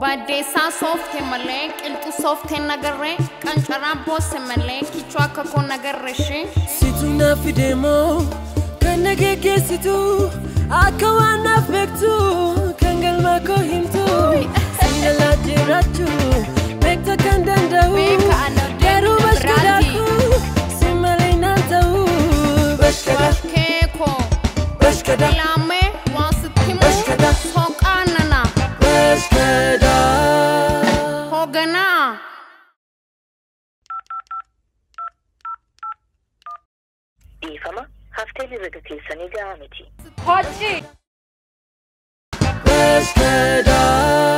Badeessaa soofte malee qilxuu soofte nagarree qancaraa boosse malee kichuu akka koo nagarre ishee. Situ naaf fideemoo kan na geggeessitu akka waan naaf beektu kan galma koo himtu singalaa jiraachuu beekta kan danda'u Beeka ana garuu biraati. Bashkadaakuu si malee naan ta'u bashkadaa Keekoo bashkadaa ilaamee waan sitti himu Bashkada. soqaa nana bashkadaa. Hoogganaa. Dhiifama hafteen herrega keessanii gahaa miti. Hojii. Bashkadaa.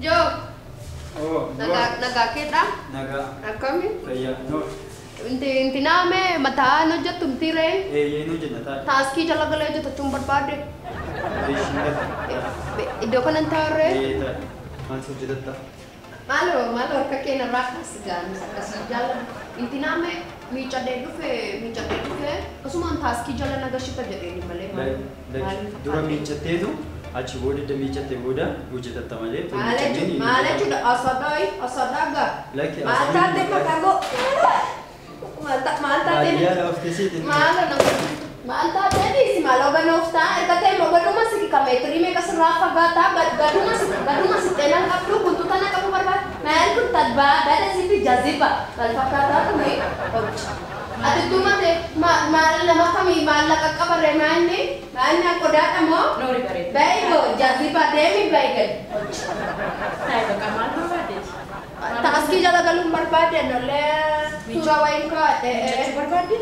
Joo, Oh, nagaa nagaa keedha. Nagaa. Akkami? Fayyaa. No. Inti inti naame mataan hojjettu miti ree. Eeyyee nu jenna taa'e. Taaskii jala galee hojjetachuun barbaade. Eeshin gata. Iddoo kanan taa'urree. Eeyyee taa'e. Maaltu hojjetatta? Maaloo maaloo harka kee narraa kaasi gaanis akkasii jaalladha. Inti naame miicadhee dhufe miicadhee dhufe akkasumaan taaskii jala nagashita jedheeni malee maal Dura miiccatteetu achi booda edda miiccattee booda hojjetatta malee. Otoo Maal miiccamiin hin maal hojjetamu. jechuudha asadaayi asadaa gaa. Lakki Maal asii- taate maqaa goo maal maal taate Baadiyyaa laaftee seete. Maalo nama maal taatee dhiisi maal oganoof ta'a erga ta'e immoo gaduma si meetirii meeqa sirraa fagaataa gaduma si gaduma si xeenaan qabdu kuntu tana qabu barbaada maal kun talbaa bada sitti jaziba maal fakkaataa tumi ati tumate maal nama kamii maallaqa qabarre maalni maalni qodaadha moo Noori bareeda. baay'ee jaziba deemi baay'ee gadi Taa'e bakka maal barbaaddeeti? Taaskii jala galuun barbaade nollee suuraa wayiin kaa'adhe. Miiccachuu barbaadde?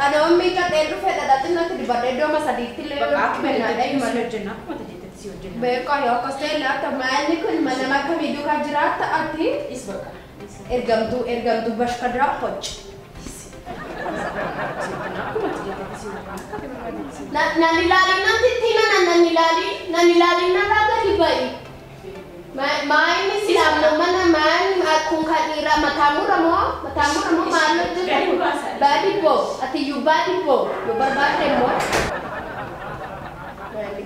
Anoon miicadhee dhufe dhadhaa dibadhee iddoo sadiitti illee Bakka akkuma kennadha jettetti si malee. hojjenna. Akkuma jettetti si hojjenna. Beekaa yoo akkas ta'e laata maalli kun nama akkamii duukaa jiraatta ati Is bakka. Is. ergamtuu ergamtuu bashkadaa hojii. Si hojjenna. Akkuma jettetti si hojjenna. Akka ati barbaaddetti si Nan ilaalin nan tittiina nan ilaalin nan ilaalin narraa gadi ba'i. Maalni silaammoo mana maalni kun kan dhiiraa mataa muramoo mataa muramoo maal hojjetu baadi boo ati iyyuu baadi boo yoo barbaadde immoo.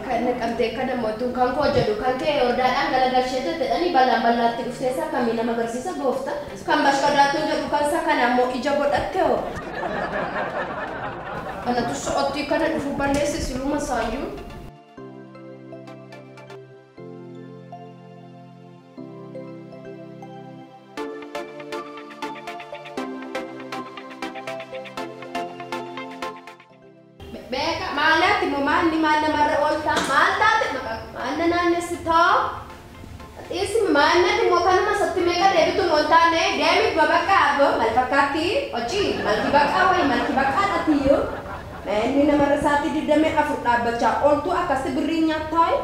Kan qabdee kana mootuun kan koo jedhu kan kee hordaadhaan galagalchee jedhanii bal'aan bal'aatti dhuftee isaa kamii nama agarsiisa goofta kan bashkadaatuun jedhu kan isaa kana immoo ija godhatte hoo. Kanatu so'ottii kana dhufu balleesse siluma saayyuu. Beeka maalaatti immoo maalni maal namarra ooltaa maal taate maal na naannessitaa? Dhiisi maalnatti immoo kanuma satti meeqa deebituun ol taane deemi babaqaa abbo maal fakkaatti hojii malki baqaa wayi malki baqaa dhatiyyoo. Inni namarra sa'aatii 24 dhaabbachaa ooltu akkasi birrii nyaattaayi.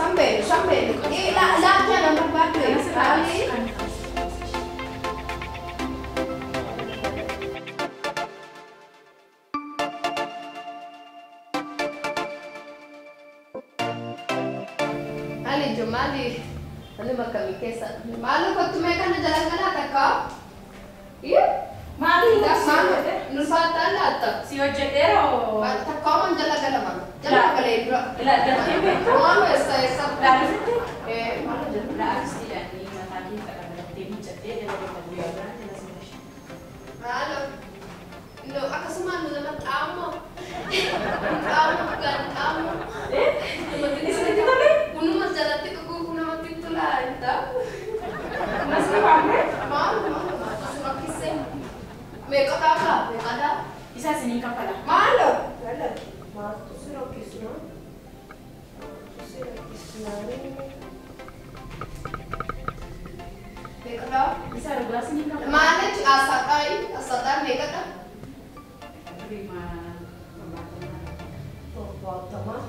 Sambeenu sambeenu laakki anan barbaaddu maali? Maali ijoo maali? Ani bakka mi keessa maali kottu mee kana jalan galaa takka? Maali Maali nulfaataa laatta? Si hojjedheera oo. Takka jala galama jala galee dura. Galtee beektu? Maal eessa eessa? Laalifte? Maal jedhu? Laalifte jedhanii mataa kee qaqabattee miiccattee jala galta guyyaa biraa jala si gashe. Maalo. No akkasumaan nama xaama. Xaama dhugaan xaama. Isinitti tole? Kunuma jalatti dhuguu namatti tola inta. Masni waamne? Maal maal maal rakkisee. Meeqa dhaabaa meeqa dhaabaa? Isa isiniin kaffala. Maalo. Maaltu si rakkisna? Maaltu si rakkisna? Meeqa dhaabaa? Isa dhugaa isiniin kaffala. Maal jechuun asaadhaa asaadhaa meeqa dhaabaa? Prima 70. 70.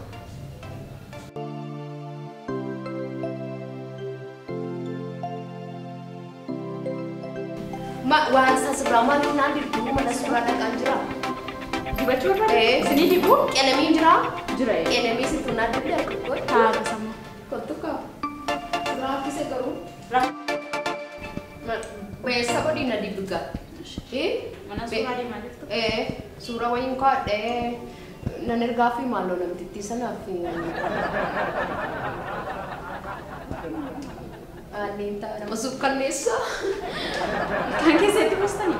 Waan isa sirraa maaliif naan dibduu mana suuraa dhaqaan jira? Dibachuu barbaadde? Isinii dibuu? Qenamiin jira? Jira. Qenamii situ naan dibdee akka godhu. Ta'a sama. Kottu kaa. Raafise garuu. Beessa godhi na dibga. Mana suuraa deemaa jirtu? Suuraa wayiin kaadhee nan ergaa fi maaloo namtittii sanaaf. Aannan ta'a nama suukkanneessa. Kan keessatti buustanii?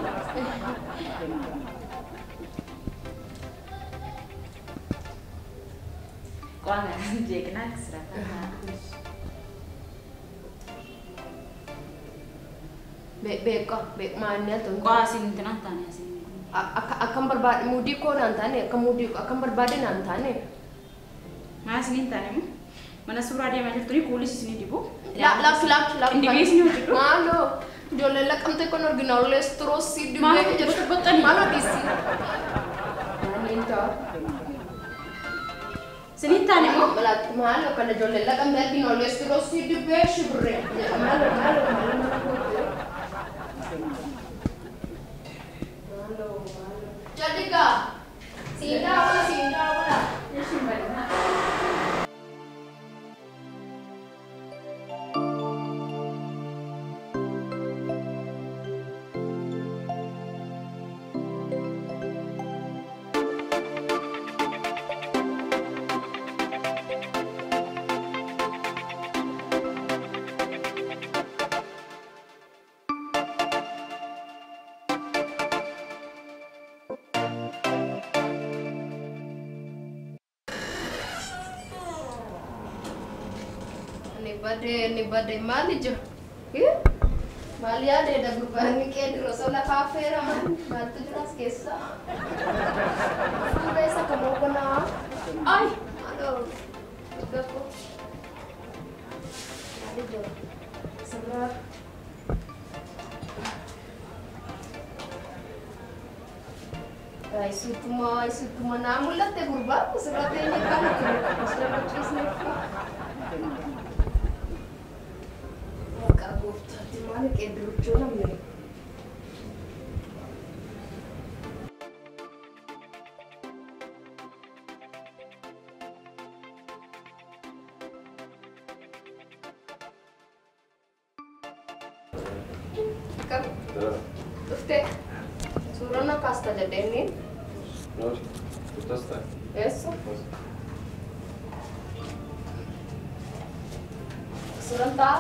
Qo'aa jeeqnaa sirraa. Beeka maanni ati. Qo'aa asiin nuti naan taane asiin. Akkam barbaade muudii koo naan taane akka muudii akkam barbaade naan taane. Maa isin hin taane moo? Mana suuraa deemaa jirtuni kuulis isinii dibu. Lakki lakki lakki. Indibee isinii hojjedhu. Maaloo ijoolleen laqqamtee kun orginaallee stroosii dibee. Maal jedhu boqqani. Maaloo dhiisi. Maaliin ta'a? Isin hin taane moo? Maaloo kana ijoolleen laqqamtee orginaallee stroosii dibee shibirree. Maaloo maaloo maaloo maaloo. Maaloo maaloo. Jalligaa. Siindaa wala siindaa wala. Ishiin bal'inaa. Ni badee maali jira? Maal yaadee gurbaan qe'ee osoo lafa affeera maaltu jira as keessa? Fuula isa kam hoogganaa? Ay! Maaloo! Dhuga koo. Maali jira? Sirraa. Isutuma naa mul'atte gurbaa asirraa ta'ee kan ture asirra ciisneef. Gooftaatti maal qeeddiruchuu namni. Akkam? Dhuftee? Suuraa na kaasta jedheenni. Eessa? Suuraan ta'a?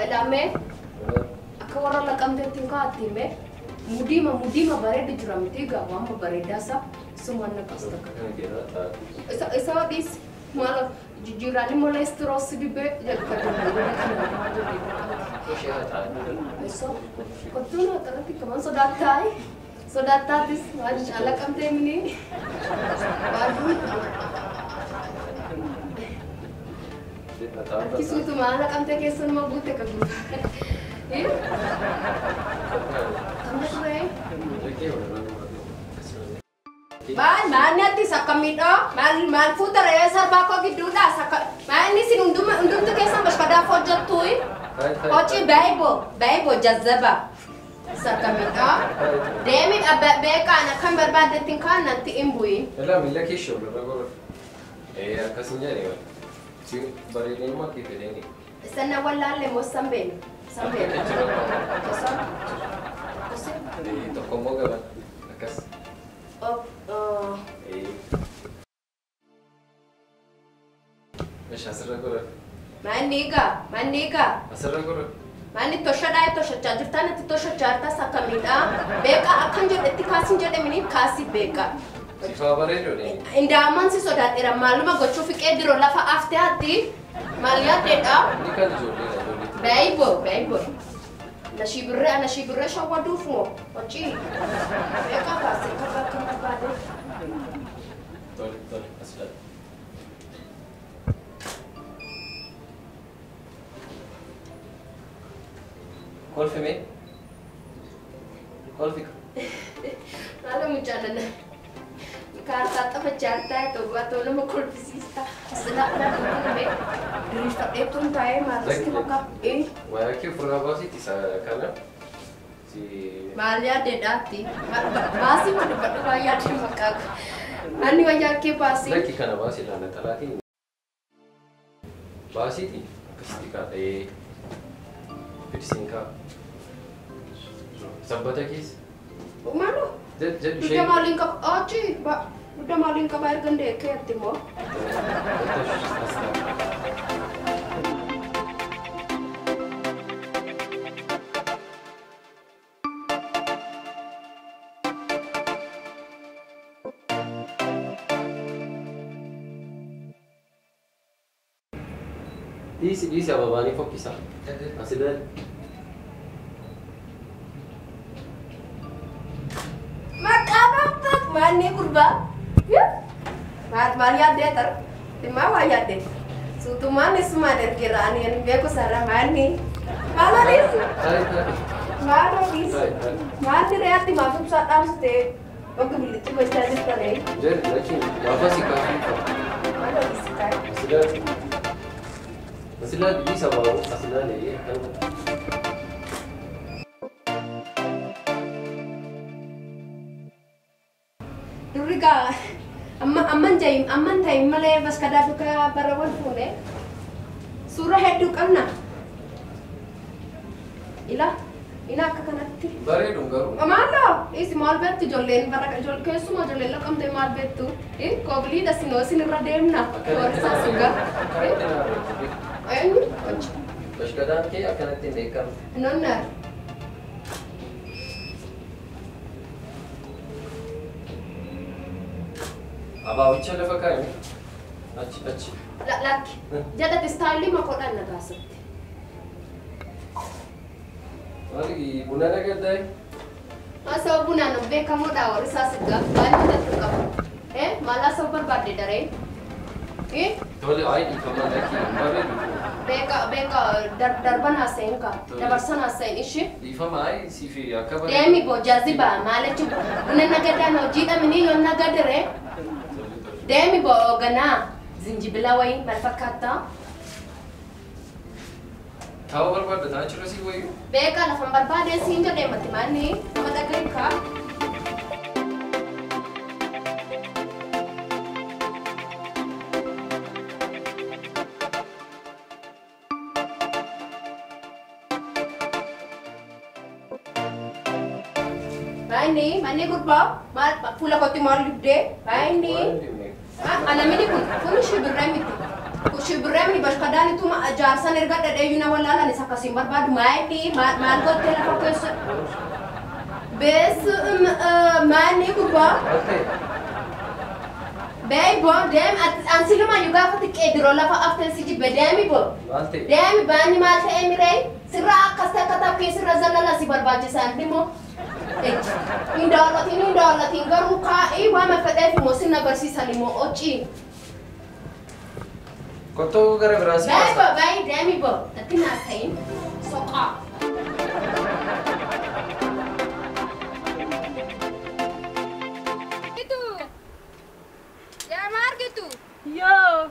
Ilaamee akka warra laqamteetti hin kaa'attiime mudiima bareedu jira miti egaa waan bareedaa isaa sumaan na kaasta. Isa dhiis maal jijjiiraan immoo leestiroos dibee jedhu kan jedhu. Kottuun akkanatti kaman sodaattaayi sodaattaatis maal laqamtee mini baaduu. Harkisuutuma laqamtee keessanuma guute kan guutu. Kan ture. Maal maal ati sakkamidha maal maal fuuta re'ee sarbaa koo gidduudha sakka maal inni isin hundumtu keessan bashkadaaf hojjettuyi. Hojii baay'ee jazzaba sakkamidha. Deemi beekaan akkan barbaadettiin kaan natti hin bu'in. Elaa miila keessa walirra godhatu. Akkas hin jedhani. Bareedinuma kee fedheeni. Sana wallaalle moo sanbeenu? Sanbeenu. Tokko immoo gaban akkas. Meeshaa asirra godhatu. Manni egaa manni egaa. Asirra godhatu. Manni toshadhaa toshachaa jirtaa natti toshachaa jirtaa sakkamidha. Beekaa akkan jedhetti kaasin jedhamini kaasi beekaa. Sifaa bareedoodha. Indaaman si sodaadheera maaluma gochuuf qeediroo lafa aftee hatti maal yaaddeedha? Inni kan ijoolleedha ijoolleetti. Baay'ee Nashii birree shawwaduuf moo hojii beekaa kaasee kan bakka barbaade. Tole tole as ilaali. Kolfi mee? Kolfi. Maala mucaa nana. Kaartaa taphachaa ta'u nama kolfisiista. Silaa dha diriirfadheetuun taa'ee maalitti bakka Wayaa kee ofirraa baasiiti isa kana. Maal yaaddeedhaatti? Baasii ma dubbadhu waa yaaddee maqaa Manni wayyaa kee baasii. Lakki kana baasii laana xalaatiin. Baasiiti akkasitti kaa'ee fidisiin kaa. Sabbata keessa. Maaloo? Jedhu ishee. Dugda maaliin qaba? Achi dugda maaliin qaba erga deekee atti immoo. Dhiisi dhiisi ababaanii fokkisaa. As ilaali. Maqaa baaftat maanni gurbaa. Maal maal yaaddee tara? Timmaa waa yaaddee. Suutumaan isumaan ergeera ani hin beeku sarara maanni. Maal odeessu? Maal odeessu? Maal re'aatti maaf ibsaa dhaamsitee bakka billichi gochaa jirta ree? Jedhu lakin gaafa si kaasuu qaba. Maal odeessu kaa'e? As ilaali. As ilaali dhiisi abaaboo as ilaali akkana. Durri gaa amman jayim amman ta'in malee baskadaa duukaa bara wal fuune suura hedduu qabna. Ila ila akka kanatti. Bareeduun garuu. Maaloo isi maal beektu ijoolleen bara keessumaa ijoolleen laqamtee maal beektu koobiliidha sinoo isin irra deemna. Warrisaa sugaa. Eenyu? Bashkadaan kee akkanatti hin beekamne. Nonna. Abaabicha lafa kaa'ime. Achi achi. Lakki. Jalatti istaayilii makoodhaan na kaasatti. Maali buna nagaddaa? Haasawaa bunaan of beekamoodha warri isaa siggaa baay'ee natti qabu. Maal haasawaa barbaadde daree? Tole ayi dhiifama lakki hin bareedu. Beeka beeka darban haasa'in kaa dabarsan haasa'in ishee. Dhiifama ayi siif akka bareedu. Deemi boo jazibaa maal jechuudha buna nagadaan hojii dhabanii yoo nagadare. Deemi boo ganaa zinjibila wayii maal fakkaata? Taa'uu barbaadda taa'aa jira si wayii? Beeka lafan barbaadee siin jedhee mati maanni nama dhagahi kaa. Maanni manni gurbaa maal fuula kootti maal dibdee maanni. Anamini kun kun shibirree miti. Shibirree miti bashkadaan ituma jaarsan erga dhadheeyyuu na wallaalan isa akkasiin barbaadu maanni maal gottee lafa keessa. Bees maanni gurbaa. Beey boo deemi ansilumayyuu gaafa xiqqee diroo lafa aftee si jibbe deemi boo. Deemi baanni maal ta'ee miree sirra akkas takka taphee sirra zalala si barbaachisan immoo. Hindaawwatiin garuu kaa'ii waan fedheef immoo sin agarsiisan immoo hojii. Kottuu gara biraa si baasa. Baay'ee baay'ee deemi boo natti naas ta'in soqaa. Yaa maargitu. Yoo.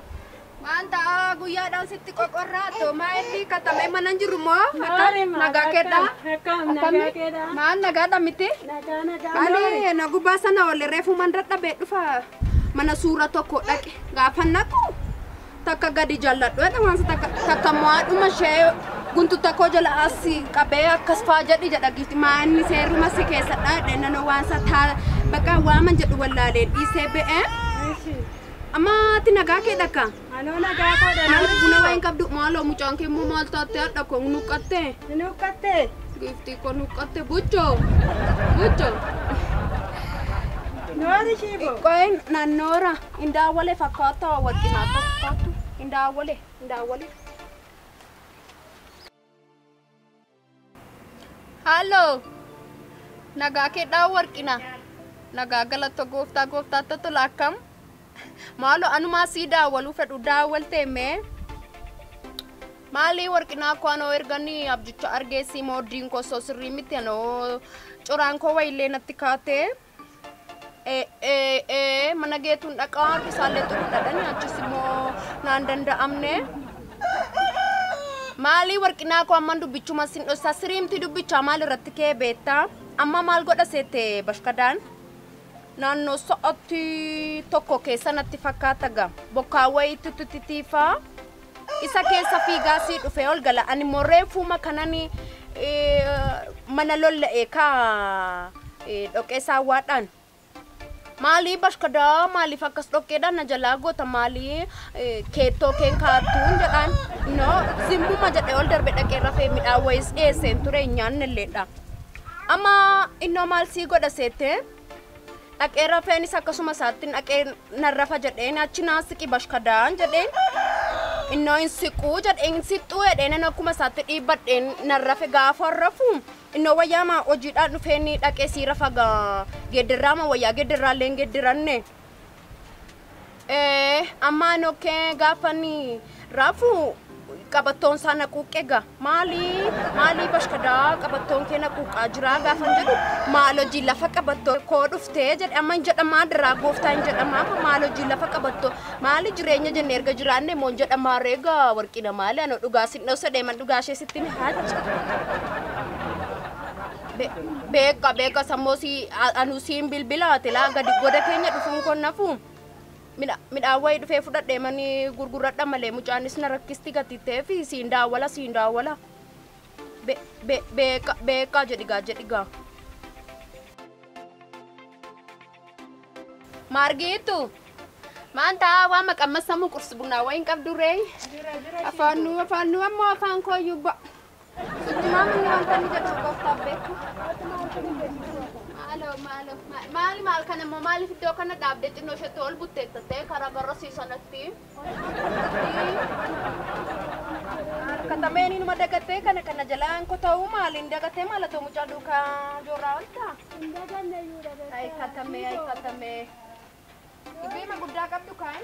Waan ta'a guyyaadhaan sitti qoqorraa maa inni katamee mana hin jiru moo nagaa keedha? Maal nagaadha miti? Maali na gubbaa sana ol reefu man dadhabee dhufa mana suura tokko dhaqe gaafa naqu takka gadi jalladhu jedha waan takka mo'aadhuma ishee guntu tokko jala as qabee akkas faa jedhi jedha giifti maanni seeruma si keessadha jedhe nanoo waan sa taa bakka waaman jedhu wallaalee dhiisee ba'ee. Amma ati nagaa kee dhakka? Anoo nagaa koodha. Maal buna wayin qabdu maaloo mucaan kee immoo maal taattee hadha koo nuqqattee? Nuqqattee? Giiftii koo nuqqatte buchoo buchoo. Noori shiibo. Qoyin nannoora indaawwalee fakkaata warqinaa fakkaatu indaawwalee indaawwalee. Halloo nagaa kee dhaa warqinaa nagaa galata gooftaa gooftaatti tola akkam. Maaloo anumaa sii daawwaluu fedhu daawwaltee mee Maali warqinaa koo anoo erganii abjicha argeessi mooddiin koo osoo sirrii miti anoo coraan koo wayillee natti kaatee. Mana geetuun dhaqaa harkisaallee xurudhadhani achis immoo naan danda'amne. Maali warqinaa koo amman dubbichuma sin dhossaa siriimti dubbichaa maal irratti kee beektaa? Amma maal godha seete bashkadaan? Naannoo so'otti tokko keessa natti fakkaata ga. Bokkaa wayiitti tutitiifaa. Isa keessa fiigaa sii dhufee ol gala. Ani immoo reefuma kanani mana lolla'e kaa dhoqee saawwaadhaan. Maali bashkadaa maaliif akkas dhoqqeedhaan na jalaa goota maali keettoo keen kaattuun jedhaan. No zimmuma jedhee ol darbe dhaqee rafee midhaan wayis dhiyeesseen ture hin nyaannelleedha. Amma innoo maal sii godha seete dhaqee rafeenis akkasuma isaatti dhaqee nan rafa jedheen achi naa siqi bashkadaan jedheen. Innoo hin siquu jedheen hin sixxuu jedheen nan akkuma isaatti dhiibbadheen nan rafe gaafa rafu. Innoo wayyaama hojiidhaan dhufeen dhaqee sii rafa geeddarraama wayyaa geeddarraallee hin geeddaranne. Amma nokkee gaafani rafu qabattoon isaa na quuqqe ga. Maali maali bashkadaa qabattoon kee na quuqqaa jira gaafan jedhu maal hojii lafa qabattoo koo dhuftee jedhe amma hin jedhamaa diraa gooftaa hin jedhamaa maal hojii lafa qabattoo maali jireenya jennee erga jiraanne moo hin jedhamaa reega warqina maali ano dhugaa sin dhosa deeman dhugaa ishee sitti ni haacha. Beeka beeka sammuu si anu siin bilbilaate laa gadi goda keenya dhufuun kun nafu. Midhaan wayii dhufee fudhadhee mani gurguradha malee mucaanis na rakkisti gatitee fi siin daawwala siin daawwala. Beeka beeka jedhigaa jedhigaa. Margiitu maan taa waa maqammasamu qursi bunaa wayiin qabdu ree. Afaannu afaannu ammoo afaan kooyyuu ba'a. Suttumaa manni wanta inni jedhu gooftaaf beeku. Maalo maalo maali maal kana immoo maaliif iddoo kana dhaabdee xinnoo isheetti ol butteettattee karaa garra siisanatti. Katameen inuma dagattee kana kana jalaan kota'uu maaliin dagattee maalatoo mucaa duukaa joorraa oltaa? Ay katamee ay katamee. Dubbiima guddaa qabdu kaan?